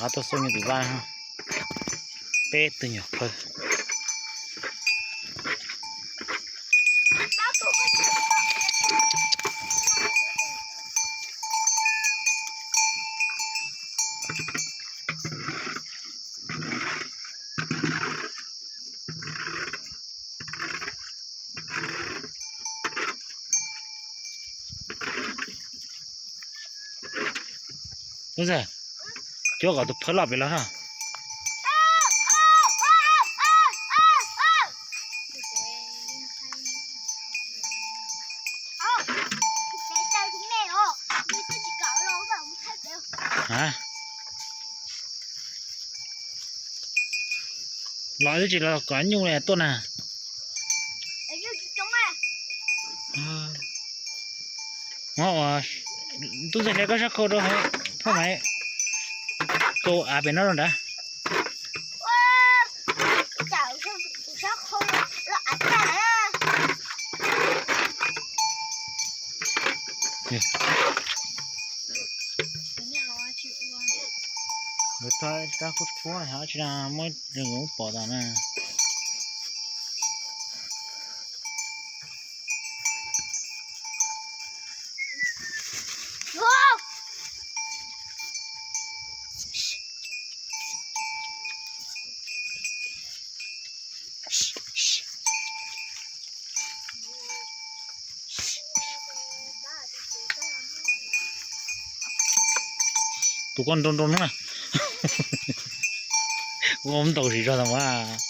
Qab tuaj xub me tus vaj, peb tug nyuam phawj. Ub, cuab kom tus phawj loj pem los na. Los twb tsis los kom nyuj li tuaj na. Tub txawg hlias koj sab khau rau phauj Maiv, kau av pem no rau nrad. Lawv thua rab kub thuab, tsis muab rau pom tas na. Tus koj nroo nroo no na. Ua ntaus zis zog tas mas.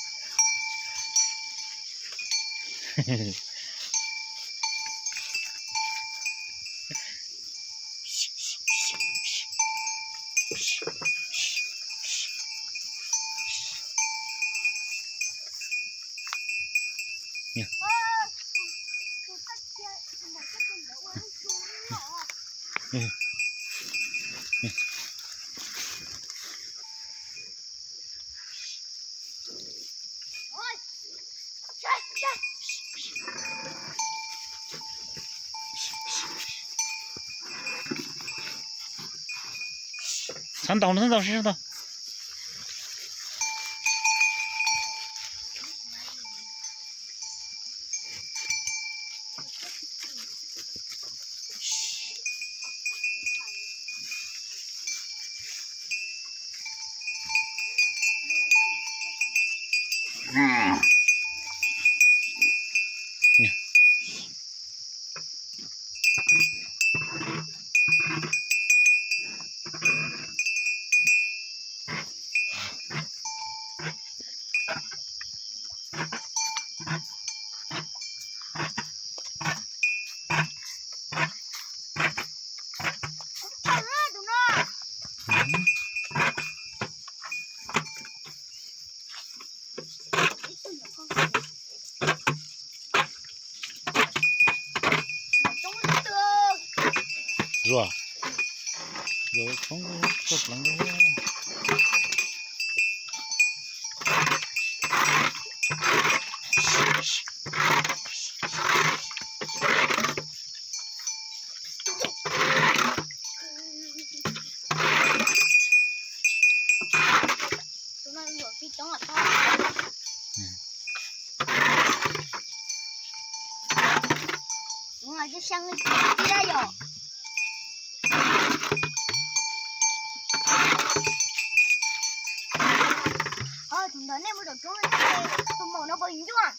Txhob ntaus, txhob ntaus, txhob ntaus. Zuag, zuag txhob koj pleev. Tus ntawd nej mus tom roob, tus maum no puas yus ncuaj?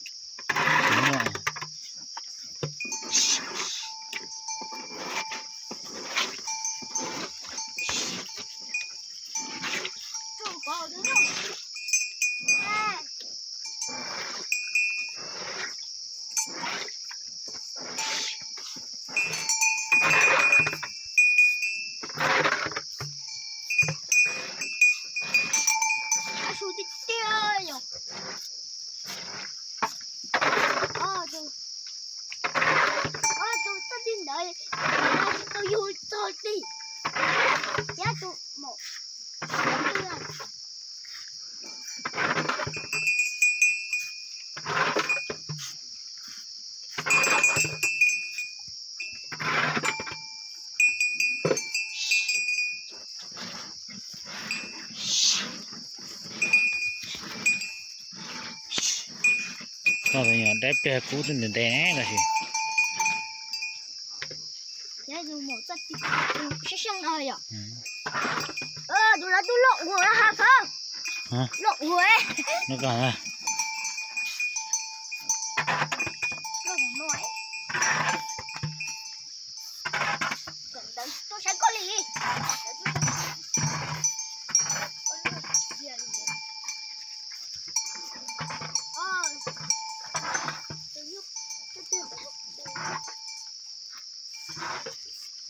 Su tiag tiag yom. Tus txoj tij ntawd tsis tau yug txog tij, thiab tus maum. Koj tus nyuam dab pliag kub twb ntev ntev ne los sis. Siab siab no yom. Tus no twb loj ua na ha phawj. Loj ua. Tuaj saib koj li.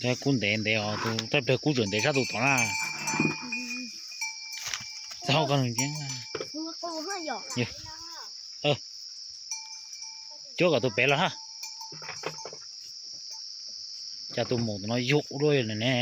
Tab kub ntev ntev os, tus tab pliag kub tseem ntev sab tus tod na. Txog koj nws ceeb. Cuab kom tus pem los ha. Cas tus maum tus no yug dua ne.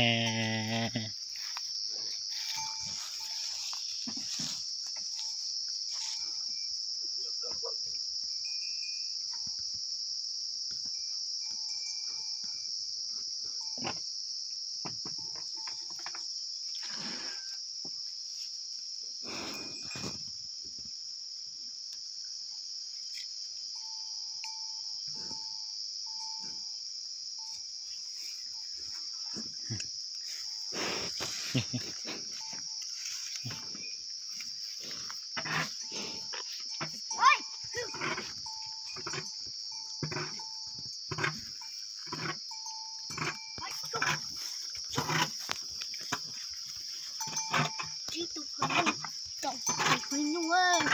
Tsib tus phaw nyuj, rau tus phaw nyuj,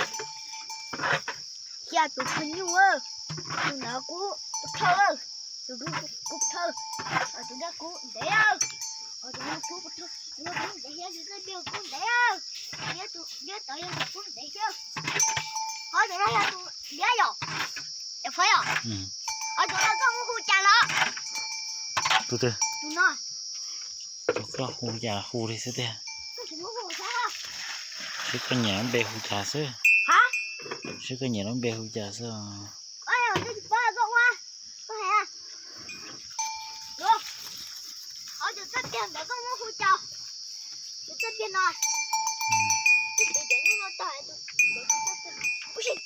xya tus phaw nyuj, tus ntawd kub thawj, tus kub thawj, tus dab kub ntev, tus no kub thawj, tus no kub ntev thiab, tus dab kub ntev, thiab tus, thiab tod yog tus kub ntev thiab. Ho tus no yog tus liab yom, yom Faib yom. Ho tus no koj muab hu cas los? Tus twg? Tus no. Tus koj hu cas hu li xwb tiag. Sib koj nyiam lub npe hu cas xwb. Sib koj nyiam lub npe hu cas xwb. Tus txaj tiag ntawd koj muab hu cas? Tus txaj tiag no. Tus txaj tiag no tag, tus, tus txaj tiag. Ub sim,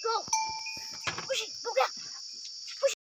ub sim, ub kiag.